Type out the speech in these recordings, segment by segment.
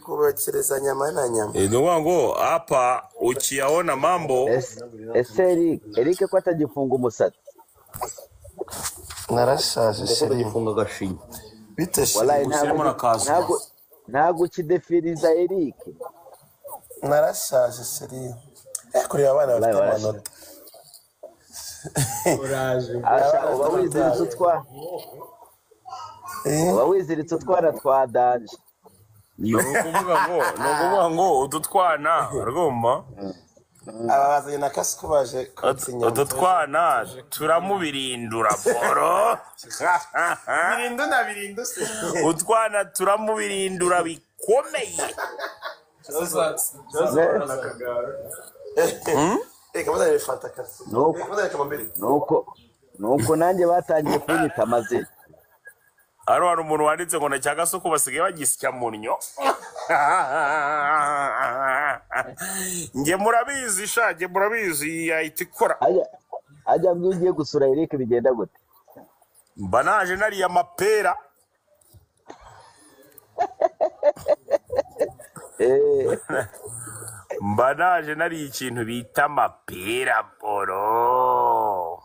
Kubokereza nyama na nyama. Ni ukuvuga ngo hapa ukiyaona mambo. Ese Eric ko atagifunga umusatsi? Narashaje Ndakunda chéri. gifunga agashinya. Bite chéri? Wallahi ushyiremo na kazu. Ntabwo ukidefiriza Eric. Narashaje chéri. Kureba abana Wallahi bafite warashaje. amanota. Uraje. Asha Abana uba bafite wiziritse amanota. utwa uba wiziritse utwana twa danger. Ni ukuvuga ngo utu twana urumva Aba bazanye na kasuku baje kotsa inyama. utu twana turamubirindura boro. Birindu na birindu se. Utwana turamubirindura bikomeye. Kibazo uhorana akagara. Reka bazanire fanta kasi. Nuko Reka bazanire kamambiri. nuko nanjye batangiye kunyita amazina. Hano hari umuntu wanditse ngo na cya gasuku basigaye bagisya mu nnyo. Njye murabizi sha, njye murabizi yahita ikora. Ajya mbwiye ugiye gusura Eric bigenda gute? Mba naje nariye amapera. Mba naje nariye ikintu bita amapera boro.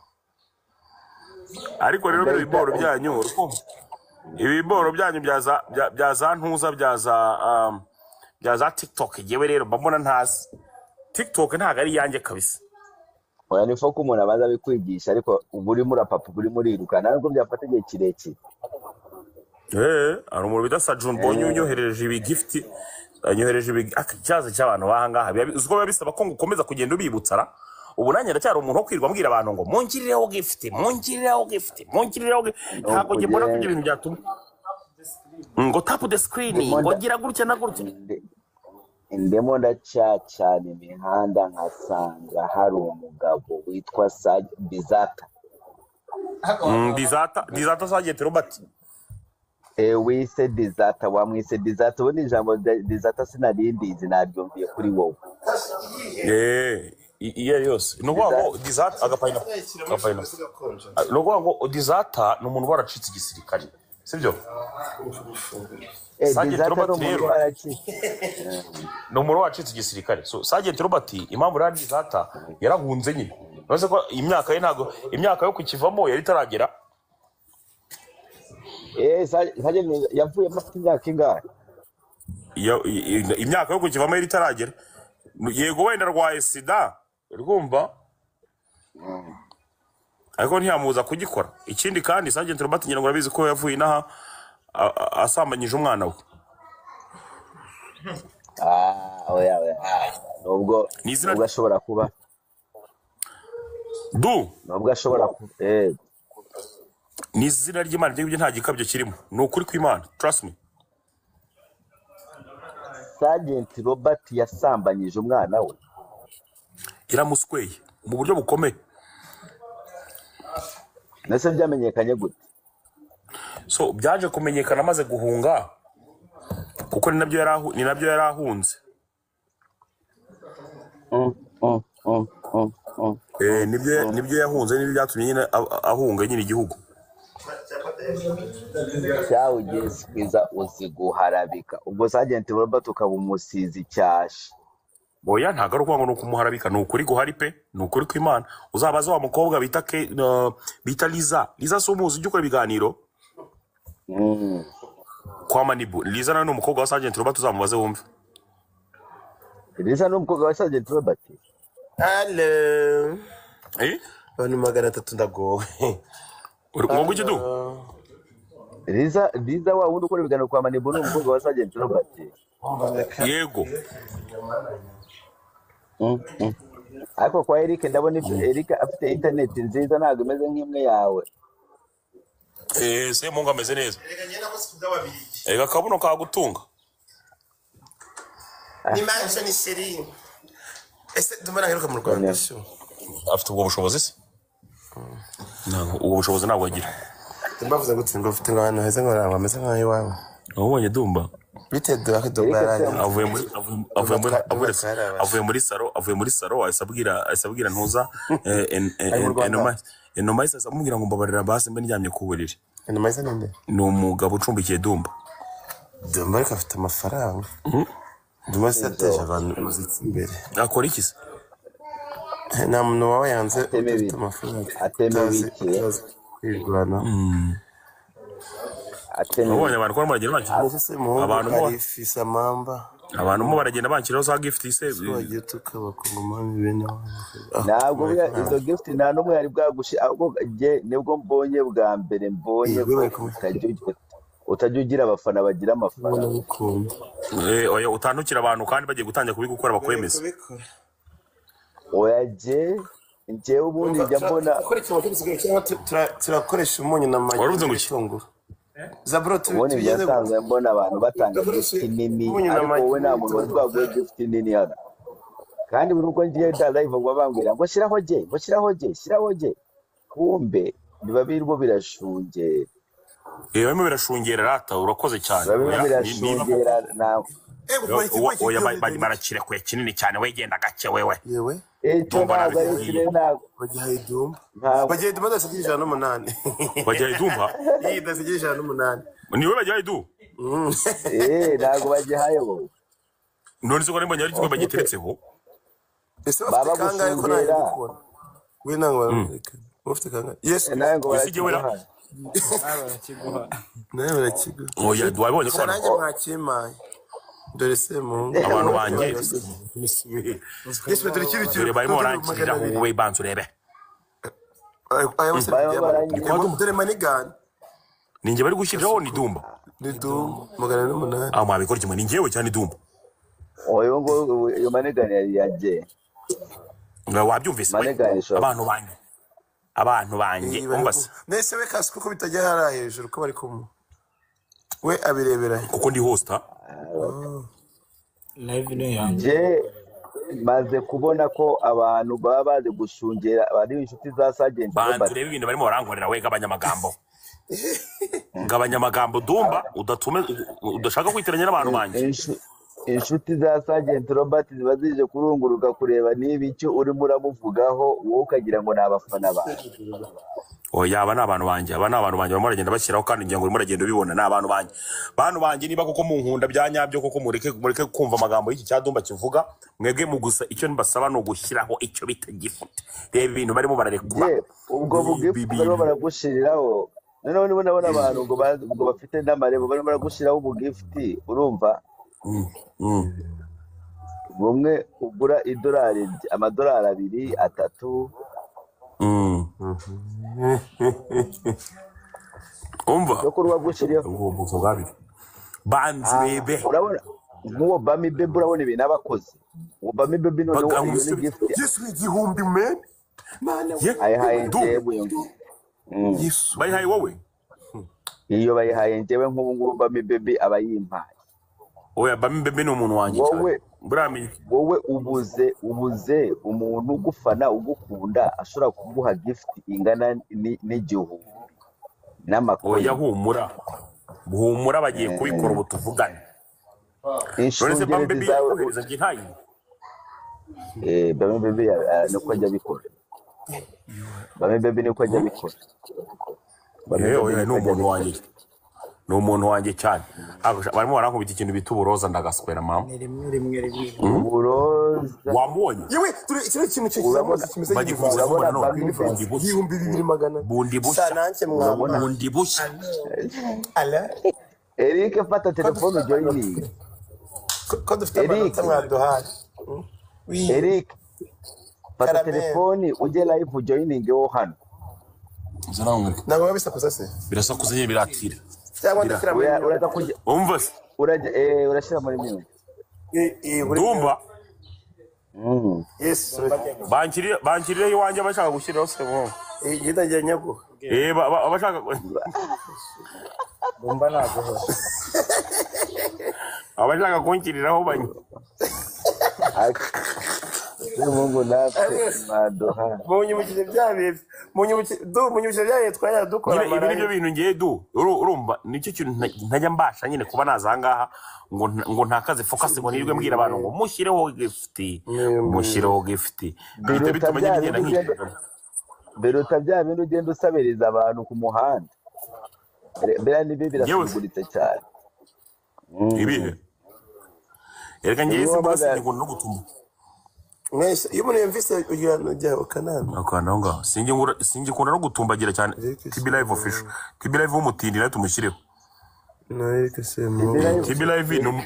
Ariko rero bino biboro byanyu, ibiboro byanyu bya za ntuza bya za TikTok, yewe rero mba mbona ntazi. TikTok ntabwo ari iyanjye kabisa. Oya ni fo ko umuntu abanza abikwigisha, ariko uba urimo urapapa, uba urimo uriruka, ntabwo byafata igihe kirekire. Hari umuntu bita Sajun Bonye unyohereje ibi gift, anyohereje ibi ikibazo cy'abantu bahangaha. Uzi ko biba bisaba ko ngukomeza kugenda ubibutsa ra? Ubu nanjye ndacyari umuntu wo kwirirwa mbwira abantu ngo mungirireho gift, mungirireho gift, mungirireho gift. Ntabwo njye mbona ko ibyo bintu byatuma ngo tap the screen, ngo gira gutya na gutya. Ndimo ndacacana imihanda nkasanga hari umugabo witwa Bizata. Bizata Sajenti Robert. Wise Bizata, wamwise Bizata. Ubundi ijambo Bizata sinarindizi, naryumviye kuri wowe. Iyo ari yose. Ni ukuvuga ngo Bizata agapaina. Agapaina. Ni ukuvuga ngo Bizata ni umuntu waracitse igisirikare. Sibyo? Sajenti Bizata Robert ni umuntu rero waracitse. Ni umuntu wacitse igisirikare. So Sajenti Robert impamvu rero Bizata yarahunze nyine. Uretse ko imyaka ye ntago, imyaka yo kukivamo yari itaragera. Sajenti yavuyemo afite imyaka ingahe? Imyaka yo kukivamo yari itaragera. Yego wenda arwaye sida, urumva? Ariko ntiyamubuza kugikora. Ikindi kandi Sajenti Robert ngira ngo urabizi ko yavuye inaha asambanyije umwana we. Oya, oya. Nubwo Ni izina nubwo ashobora kuba. Du. Nubwo ashobora kuba. Ni izina ry'Imana, ibyo ngibyo nta gikabyo kirimo. Ni ukuri kw'Imana. Trust me. Sajenti Robert yasambanyije umwana we. Iramusweye mu buryo bukomeye. Nese byamenyekanye gute? So byaje kumenyekana amaze guhunga, kuko ni nabyo yari ahunze. Nibyo yahunze, nibyo byatumye nyine ahunga nyine igihugu. Cyawe ugiye uzi guharabika. Ubwo Sajenti Robert ukaba umusizi cyasha. Oya ntabwo ari ukuvuga ngo ni ukumuharabika, ni ukuri guhari pe, ni ukuri kw'Imana. Uzabaze wa mukobwa bita Liza. Liza si umuzi ujya ukora ibiganiro? Kwa Manibu. Liza nawe ni umukobwa wa Sajenti Robert, uzamubaze wumve. Liza ni umukobwa wa Sajenti Robert? Hello. Abantu 300 ndagowe. Uri kumva iki du? Liza wa wundi ukora ibiganiro kwa Manibu ni umukobwa wa Sajenti Robert. Yego. Ariko kwa Eric ndabona Eric afite internet nziza, ntabwo imeze nk'imwe yawe. Se mungu ameze neza. Ega kabuno kagutunga. Ni manje ni chéri. Ese ndumva naheruka mu Rwanda sho. Afite ubwo bushobozi se? Ntabwo ubwo bushobozi ntabwo agira. Mbavuze gutse ngo ufite ngo ahantu heza ngo ntabwo ameze nk'aho iwawe. Wabonye Dumba? Bite Dumba Dumba yaranye. Avuye muri, avuye, avuye muri, avuye, avuye muri saro, avuye muri saro, ahise abwira, ahise abwira Ntuza, Ari mu Rwanda. Enoma ahise amubwira ngo mbabarira basi mbe ndyamye ku buriri. Enoma ahise ninde? Ni umugabo ucumbikiye Dumba. Dumba ariko afite amafaranga. Dumba se yateje abantu umuziki imbere. Akora iki se? Nta muntu waba yanze Ateme udafite bike. amafaranga, Ateme utazi bike. utazi kwirwanaho. Ateme Wabonye bike. abantu ko barimo baragenda banshyiraho Mbese se muhungu abantu mo Karifi Samamba abantu mo baragenda banshyiraho za gift se. ko wagiye utuka abakongomani bene wanyu? Ah, Ntabwo bari buriya kumwe. izo gift nta n'umwe yari bwagushi, ahubwo jye nibwo mbonye bwa mbere mbonye Yego ko bari kumwe. utajya ugira abafana bagira amafaranga. Ndabikunda. Oya, utandukira abantu kandi bagiye gutangira kubigukora Bari bakwemeza. kubikora. Oya, jye njyewe ubundi Umva, njya mbona turakora ikintu cy'ubusigaye cyangwa turakoresha umunyu na magi Wari uvuze ngo iki? n'ibitunguru. Zaburo ubundi njya tubigeze gute? nsanzwe mbona abantu batanga Dukoreshe gift nini, umunyu na ariko magi wowe nta muntu wari n'ibitunguru. bwaguhe gift nini hano. Kandi buri uko ngiye da live ngo bambwira ngo shyiraho jye, ngo shyiraho jye, shyiraho jye, kumbe biba birimo birashungera. Barimo birashungera rata, urakoze cyane. Biba birimo Oya, niba koko birashungera nawe. Gukora ikigo oya, cy'igihugu. barakirekuye kinini cyane, wegenda gake wewe. Yewe Icyo Dumba ntabwo ari nabikubwiye. kinini, ntabwo bagihaye Dumba. ntabwo Bagihaye Dumba dasigaye 108. Bagihaye Dumba? Iyi dasigaye 108. Niwe bagihaye du? Ntabwo bagihaye wowe. None se ko mbonye ari kimwe bagiteretseho? Ese bafite Baba kangahe ko nanjye gushungera. ndi kubona? We ntabwo baramureka. Bafite kangahe? Yesu Nawe ngo Ese jyewe ra barakiguhaye. Nawe barakiguha. Nawe barakiguha. Oya, wabibonye ko Sha abantu nanjye mwakimpaye. Dore se muhungu. Abantu banjye. Yesu, dore ikintu Dore barimo dore barankiriraho 200. wowe, banza urebe. Aya bose Barimo ni baranywa. dore manigani. Ni njye bari gushyiriraho ni Dumba? Ni Dumba 408. Ah, mwabikora kimwe, ni njyewe cyane Dumba. Uyu nguyu uyu manegani yari yagiye. Nga wabyumvise we? Manegani ishobora. Abantu banjye, abantu banjye, Iyi bari umva se. Nese we kasi kuko bitajya hariya hejuru ko bari kumwe. We abirebera he? Kuko ndi hosta. Live ni yanjye. Jye maze kubona ko abantu baba bazi gushungera bari inshuti za Sergeant Banza Robert. urebe ibintu barimo barankorera we, gabanya amagambo, gabanya amagambo Dumba, udatume udashaka kwitiranya n'abantu banjye. Inshuti za Sergeant Robert ziba zije kurunguruka kureba niba icyo urimo uramuvugaho, wowe ukagira ngo ni abafana bawe. Oya, aba ni abantu banjye, aba ni abantu banjye barimo baragenda bashyiraho, kandi ngira ngo urimo uragenda ubibona, ni abantu banjye. Bantu banjye, niba koko munkunda bya nyabyo koko, mureke mureke kumva amagambo y'iki cya Dumba kivuga. Mwebwe mu gusa icyo mbasaba ni ugushyiraho icyo bita gift. Reba ibintu barimo bararekura. Jye ubwo Reba bugifu barimo ibintu. baragushiriraho, noneho niba ndabona abantu ngo ngo bafite n'amarebo barimo baragushyiraho ubugifuti, urumva bumwe ugura idolari, amadolari 2, 3. Umva. Cyo kuri wagushyiriyeho. Ubwo bwoko bwabiri banza urebe. Urabona nk'uwo Bami Baby, urabona ibintu aba akoze uwo Bami Baby, noneho iyo ni Bagankubise. gift. Yesu, 1000 men. Mana we. Ye Ayihaye du njyewe uyu nguyu. Yesu. Bayihaye wowe? Iyo bayihaye njyewe nk'ubu ngubu Bami Baby aba yimpaye. Oya, Bami Baby ni umuntu wanjye cyane. Wowe Buramenye. wowe ubuze umuntu ugufana ugukunda ashobora kuguha gift ingana n'igihumbi Oya, n'amakoini. humura humura, bagiye kubikora ubu tuvugane. None se Bami Inshungerezi Baby zawe yakohereza njye ntayi? Bami Baby niko ajya abikora. Bami Baby niko ajya abikora. Bami Baby Oya, ni niko ajya umuntu abikora. wanjye, ni umuntu wanjye cyane. Barimo barankubita ikintu bita uburoza, ndagaswera mama. Ni 1 1 1 1. Uburoza. Wamubonye? Yewe, dore iki ni ikintu Urabona kizamutse kimeze bagikubise nk'ivanze. vuba Urabona nanone. Bami Baby. Bundi bushya. 2200. Bundi Sha bushya. nanjye Urabona mwambaye. Bundi bushya. Ala. Eric, fata Ko telefone dufite amanota. ujoyininge. Ko dufite Eric, amanota mwaduhaye. Oui. Eric, fata Caramel. telefone ujye live ujoyininge wo hano. Ntabwo biba bisakuza se? Birasakuza nyine, biratira. Cyangwa ndashyira muri mute. Uraza kujya Umva se. urajya urashyira muri mute. Muri Dumba. Yes. Bankirireho iwanjye abashaka gushyiraho se bo. Genda njya nyaguha. Abashaka Dumba naguhora. abashaka kunkiriraho banywa. Mungu natwe mwaduha. Munyibukije bya bihe. Munyibukije du munyibukije bya bihe twajya dukora Nyine ibi nibyo amarayi. bintu ngiye du urumva nicyo kintu ntajya mbasha nyine kuba naza ahangaha ngo ntakaze focus, ngo nirirwe mbwira abantu ngo mushyireho gift, mushyireho gift, bihita Biruta bituma nyine bya ngenda bindi ugenda nkishyura. biruta bya bindi ugenda usabiriza abantu ku muhanda. Biriya nibi Yewe se. birasuzuguritse cyane. Ibihe erega ngewe Niwe izi mbuga wabaga singikunda no gutuma Mwese iyo umuntu yumvise ugira ujya ukanama. akanda aho ngaho singikunda no gutumbagira cyane. Eric TB Live official, TB Live w'umutindi nawe tumushyireho. Na Eric TB Semuhungu. Live. TB Live ni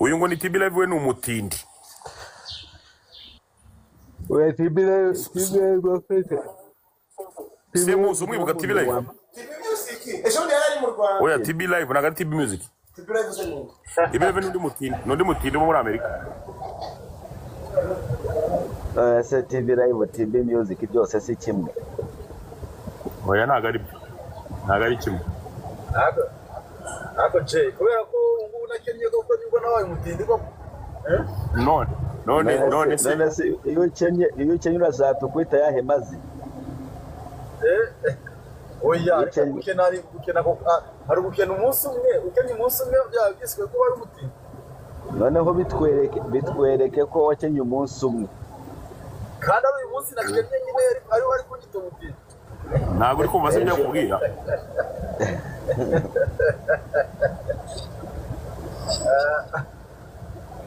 uyu ngo ni TB Live, we ni umutindi. We TB Live, TB Live Africa, TB Live Semuzi umwibuka TB niwo muntu Live? wa TB Music ejo bundi yari ari mu Rwanda. Oya, TB Live ntabwo ari TB Music. TB Live se ni nde? TB Live ni undi mutindi, ni undi mutindi wo muri Amerika. Se TB Live, TB Music byose si kimwe? Oya, ntabwo ari byo, ntabwo ari kimwe. Ariko Jay, kubera ko ubu ngubu nakennye koko, nibwo nabaye umutindi koko. Eh? None none None none se se none se iyo ukennye urashaka tukwita yahe mazina? Eh? Oya, Iyo reka ukennye gukena, hari gukena koko, hari gukena umunsi umwe, ukennye umunsi umwe byaba byiswe kuba ari umutindi. Noneho bitwereke ko wakennye umunsi umwe. Kandi ari uyu munsi nakennye nyine, ariwe ari kunyita umutindi. Ntabwo uri kumva se ibyo Ejo akubwira?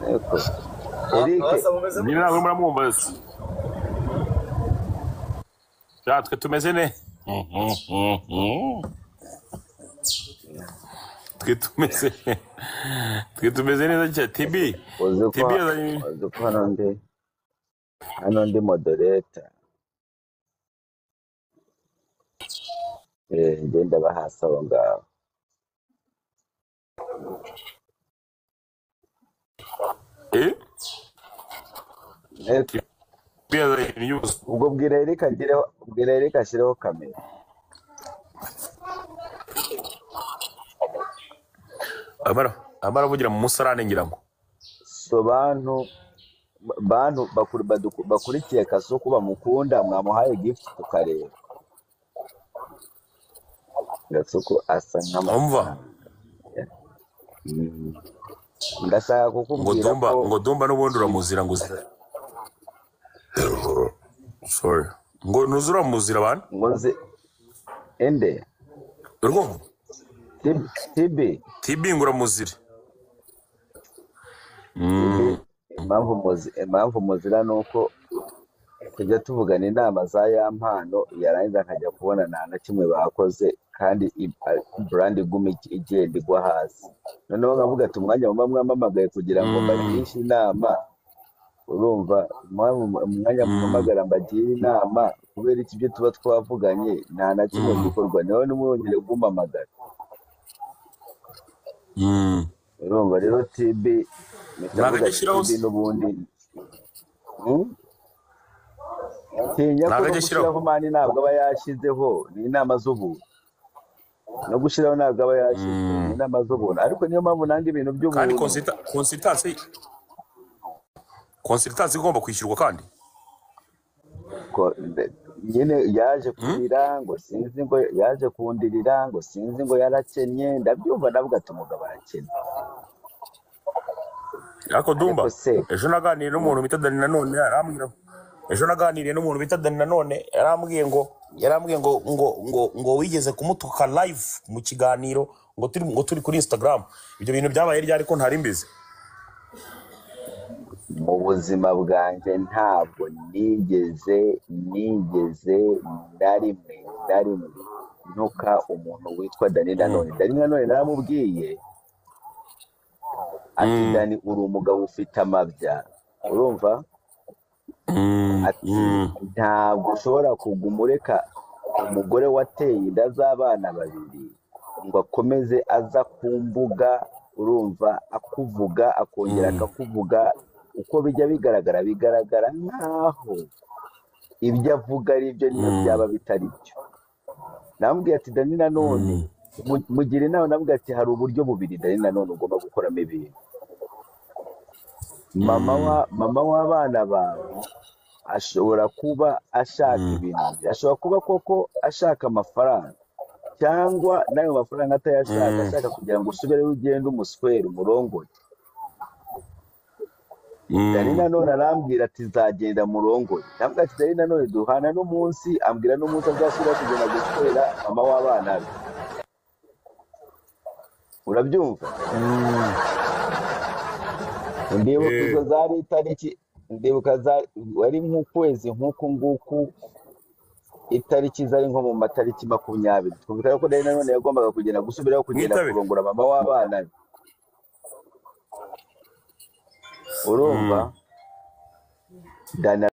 Eko Eric Abasa mumeze Nyine mute? ntabwo muramwumva se? Ja, twe tumeze ne twe tumeze twe tumeze neza cyane. TB uzi ko TB yazanye uzi ko hano ndi moderator. Ngenda bahasi aho ngaho. Eh? Eko TB yazanye news. Ubwo bwira Eric agireho, bwira Eric ashyireho kamera. Amara avugira mu musarane ngira ngo. So bantu bakurikiye Kasuku bamukunda, mwamuhaye gift tukareba. Gasuku asa Umva nk'amafaranga. Ndashaka ngo kukubwira Dumba ko ngo Dumba n'ubundi uramuzira ngo uzira, sorry, ngo ntuzura uramuzira abantu. Ngo nzi ende? Urumva? TB TB ngo uramuzira. TB, impamvu muzira ni uko tujya tuvugana inama za ya mpano, yarangiza nkajya kubona nta na kimwe bakoze, kandi brand iguma igenda igwa hasi. Noneho nkavuga ati umwanya muba mwamamagaye kugira ngo mbagishe inama, urumva umwanya mumpamagara mbagire inama, kubera iki ibyo tuba twavuganye nta na kimwe gikorwa? Niwe nimwongere kumpamagara. Urumva rero TB mpita Ntabwo mvuga ajya ati ashyiraho TB se. n'ubundi Ntinya ko Ntabwo no ajya ashyiraho. gushyiraho mani ntabwo aba yashyizeho, ni inama z'ubuntu. No gushyiraho ntabwo aba yashyizeho, ni inama z'ubuntu, ariko niyo mpamvu nanga ibintu Kandi by'ubuntu. Consultancy igomba kwishyurwa kandi. Nyine yaje kurira ngo sinzi, ngo yaje kundirira ngo sinzi, ngo yarakennye. Ndabyumva, ndavuga ati umugabo arakennye. Ariko Dumba, Ariko se ejo naganiriye n'umuntu bita Dani nanone arambwira, ejo naganiriye n'umuntu bita Dani nanone yarambwiye ngo wigeze kumutuka live mu kiganiro, ngo turi kuri Instagram. Ibyo bintu byabaye ryari ko ntari mbizi? Mu buzima bwanjye ntabwo nigeze na rimwe ntuka umuntu witwa Dani Nanone. Dani Nanone naramubwiye ati Dani, uri umugabo ufite amabya, urumva? Ati ntabwo ushobora kuguma ureka umugore wateye inda z'abana babiri ngo akomeze aza ku mbuga, urumva, akuvuga, akongera akakuvuga. Uko bijya bigaragara nk'aho ibyo avuga ari byo, niyo byaba bitari byo. Namubwiye ati Dani Nanone, mugira inama, namubwiye ati hari uburyo bubiri Dani Nanone ugomba gukoramo ibintu. Mama w'abana bawe ashobora kuba ashaka ibintu bibiri. Ashobora kuba koko ashaka amafaranga, cyangwa n'ayo mafaranga atayashaka, ashaka kugira ngo usubireyo ugende umuswere umurongore. Dani Nanone arambwira ati nzagenda murongore. Ndamubwira ati Dani Nanone duhana n'umunsi, ambwira n'umunsi azasubira kugenda guswera mama w'abana be. Urabyumva? Ndibuka Eh. izo zari itariki, ndibuka wari nk'ukwezi nk'uku nguku, itariki zari nko mu matariki 20. Twumvikana ko Dani nanone yagombaga kugenda gusubirayo kugenda Mwitabe. kurongora mama w'abana be. Urumva? Dani